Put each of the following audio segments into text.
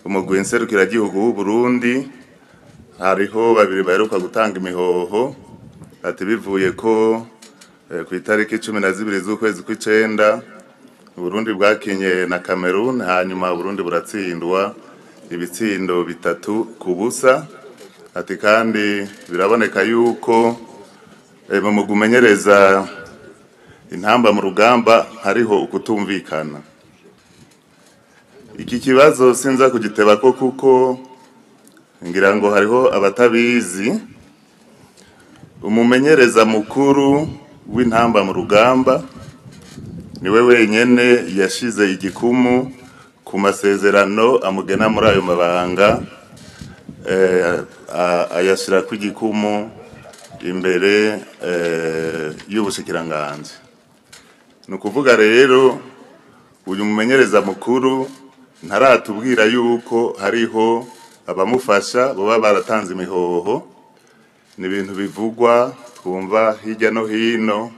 Umugwi nserukiragihugu w'u Burundi hariho babiri baheruka gutanga imihoho, ati bivuye ko ku itariki 12 z'ukwezi kw'icenda Burundi bwakinye na Cameroon, hanyuma Burundi buratsindwa ibitsindo 3-0. Ati kandi biraboneka yuko mu mugwi umenyereza intamba mu rugamba hariho ukutumvikana. Iki kibazo sinza kugitebako kuko ngira ngo hariho abatabizi. Umumenyereza mukuru w'intamba mu rugamba niwe wenyene yashize igikumu ku masezerano amugena muri ayo mabanga, ayashira ku igikumu imbere y'ubushikiranganji. Ni ukuvuga rero uyu mumenyereza mukuru ntaratubwira yuko hariho abamufasha baba baratanze imihoho. Ni ibintu bivugwa twumva hirya no hino.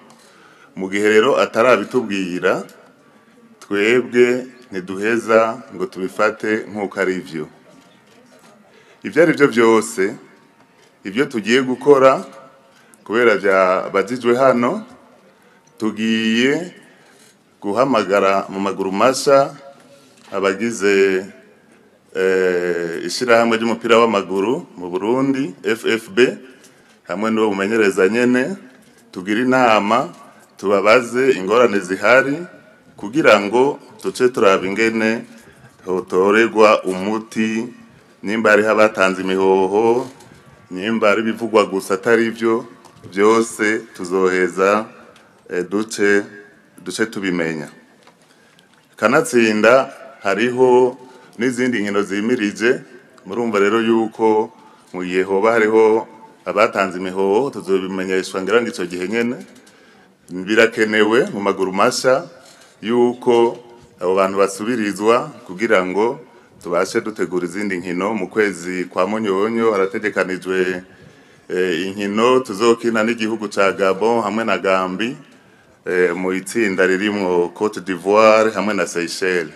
Mu gihe rero atarabitubwira, twebwe ntiduheza ngo tubifate nk'uko ari byo. Ibyo ari byo byose, ibyo tugiye gukora kubera byabajijwe hano, tugiye guhamagara mu maguru masha abagize ishirahamwe ry'umupira w'amaguru mu Burundi FFB hamwe n'uwo mumenyereza nyene, tugira inama tubabaze ingorane zihari kugira ngo tuce turaba ingene hotorerwa umuti, nimba hariho abatanze imihoho, nimba ari ibivugwa gusa atari byo, byose tuzoheza duce tubimenya. Kanatsinda hariho n'izindi nkino zimirije. Murumva rero yuko mu gihe hoba hariho abatanze imihoho tuzobimenyeshwa ngira ngo ico gihe nyene. Birakenewe mu maguru masha yuko abo bantu basubirizwa kugira ngo tubashe dutegura izindi nkino. Mu kwezi kwa Munyonyo harategekanijwe inkino tuzokina n'igihugu ca Gabon hamwe na Gambi, mu itsinda ririmwo Cote d'Ivoire hamwe na Seychelles.